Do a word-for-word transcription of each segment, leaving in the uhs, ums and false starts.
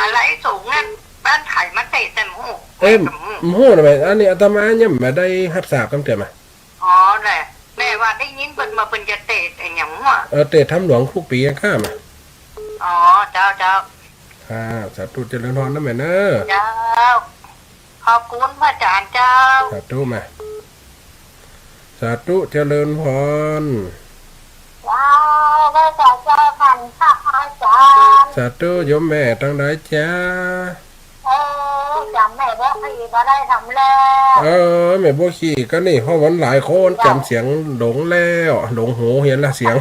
อะไรสูงนั่น บ้านไผมาเตะแต่หมู่ เอ้ย กับหมู่ บ่ฮู้นะแม่ อันนี้อาตมายังบ่ได้ฮับทราบกำเตื้อมา อ๋อ แหละ แม่ว่าได้ยินเปิ้นว่าเปิ้นจะเตะอะหยังวะ เออ เตะถ้ำหลวงกู้ปี๋อะก้ามา อ๋อ เจ้า เจ้า อ่า สาธุเจริญพรนะแม่เนอะ เจ้า ขอบคุณพระอาจารย์เจ้า สาธุมา สาธุเจริญพร เจ้า ได้เจ้า เจ้า ท่านพระอาจารย์ สาธุโยมแม่ตังหลายจ้า เออ จ๋ำแม่บัวขี่บ่ได้ทำแล้ว เออ แม่บัวขี่ก็นี่ เพราะมันหลายคน จ๋ำเสียงหลงแล้ว หลงหูเหียละเสียง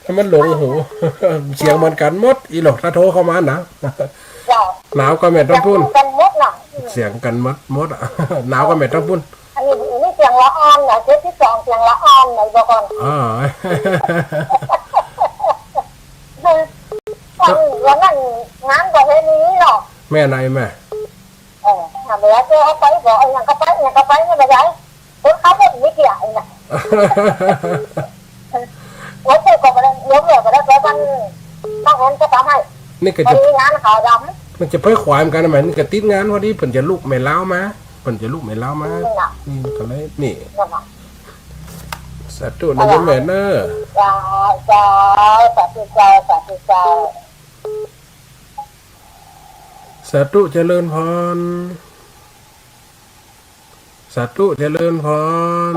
ถ้ามันหลงหู เสียงเหมือนกั๋นหมด อีหลอกถ้าโทรเข้ามานะ เจ้า หนาวก่อแม่ตองปู๊น เสียงเหมือนกั๋นหมดน่ะ เสียงกั๋นหมด หมดอะ หนาวก่อแม่ตองปู๊น อันนี้ อันนี้เสียงละอ่อนน่ะ เทปตี้สองเสียงละอ่อนไหนบอกก่อน อ่า วันนั้นงานประเพณีเนาะ แม่ไหนแม่ เออ หาเมียเจ้าเอาไปบอก ไอ้หยังก็ไป ไอ้หยังก็ไป เนี่ย บ่ใหญ่ คนเขาบ่มีเกียรติไอ้เนี่ย โอ้ย เจ้าก็บ่ได้ โยมเนี่ยก็ได้ไปบ้าน บ้านนั้นก็ทำให้ นี่ก็จะ พอดีงานขาวดำ มันจะไปขวายเหมือนกั๋นนะแม่ นี่ก็ติดงานพอดี เปิ้นจะลุกแม่ลาวมา เปิ้นจะลุกแม่ลาวมา นี่น่ะ อืม ก็เลย นี่ นั่นน่ะ สาธุนะโยมแม่เนอะ เจ้า เจ้า สาธุเจ้า สาธุเจ้า สาธุเจริญพร สาธุเจริญพร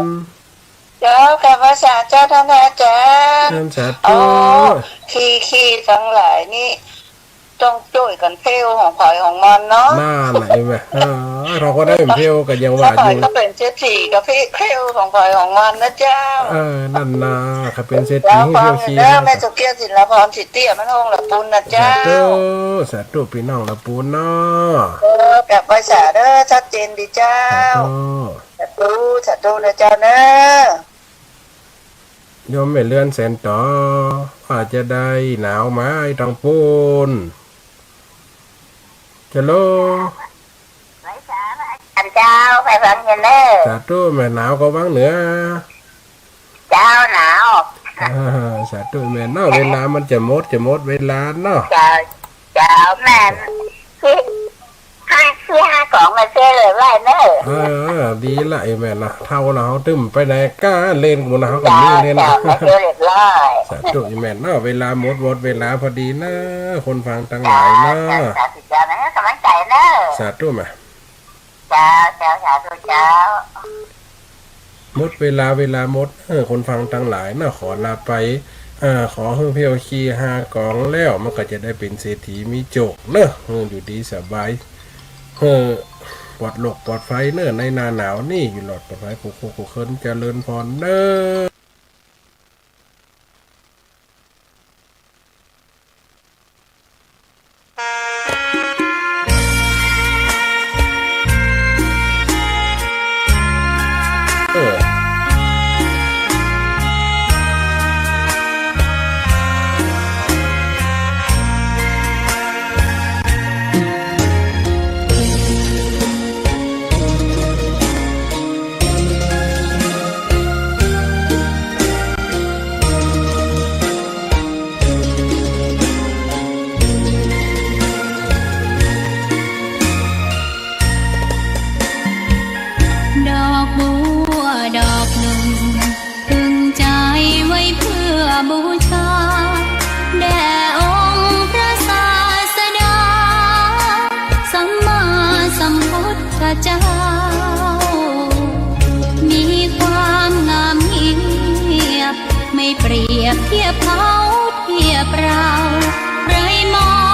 เจ้า กราบไหว้สาเจ้าท่านพระอาจารย์ เจริญสาธุ อ๋อ ขี้ๆ ตังหลายนี่ ต้องจ้วยกั๋นเพลของใผของมันเนาะ นั่นแหละ เห็นไหม เออ เฮาก็ได้เพลก็ยังว่าอยู่ ใผก็เป๋นเศรษฐีก็เพลของใผของมันนะเจ้า เออ นั่นนา ใผเป๋นเศรษฐี เจ้า ฟังอยู่เด้อ แม่สุเกี้ยว ศิลปาภรณ์ ศรีเตี้ย บ้านโฮงละปูนนะเจ้า สาธุ สาธุ ปี้น้องละปูนเนาะ เออ กราบไหว้สาเด้อ ชัดเจนดีเจ้า สาธุ สาธุ สาธุนะเจ้าเนอะ โยมแม่เรือนแสนต๋อ ว่าจะใด หนาวไหมตองปู๊น จะโล ไหว้สาพระอาจารย์เจ้า ไปฟังกันเด้อ สาธุแม่ หนาวก่อวังเหนือ เจ้า หนาว อ่า สาธุแม่เนาะ เวลามันจะหมด จะหมดเวลาเนาะ เจ้า เจ้า แม่ ที่ ห้า ที่ห้าของมาเจ้เลยไหว้เนอะ เออ ดีละไอ้แม่นะ เฒ่าละเฮาตึงไปไหนก้าเล่นกูนะ เฮาก็มีเล่น เจ้า มาเจ้เรียบร้อย สาธุไอ้แม่เนาะ เวลาหมด หมดเวลาพอดีนะ คนฟังตังหลายเนาะ เจ้า สาธุเจ้านะ กำลังใจ๋เนอะ สาธุมา เจ้า เจ้า สาธุเจ้า หมดเวลา เวลาหมด เออ คนฟังตังหลายเนาะ ขอลาไป อ่า ขอหื้อเพลขี้ฮากองแล้ว มันก็จะได้เป๋นเศรษฐีมีโจคเนาะ เออ อยู่ดีสบาย เออ ปลอดโรคปลอดภัยเนาะ ในหน้าหนาวนี่ อยู่รอดปลอดภัย คู่คู่คู่คน เจริญพรเนาะ เออ ดอกบัวดอกหนึ่ง ตึงใจ๋ไว้เพื่อบูชา แด่องค์พระศาสดา สัมมาสัมพุทธเจ้า มีความงามเงียบ ไม่เปรียบเทียบเขาเทียบเรา ใครมอง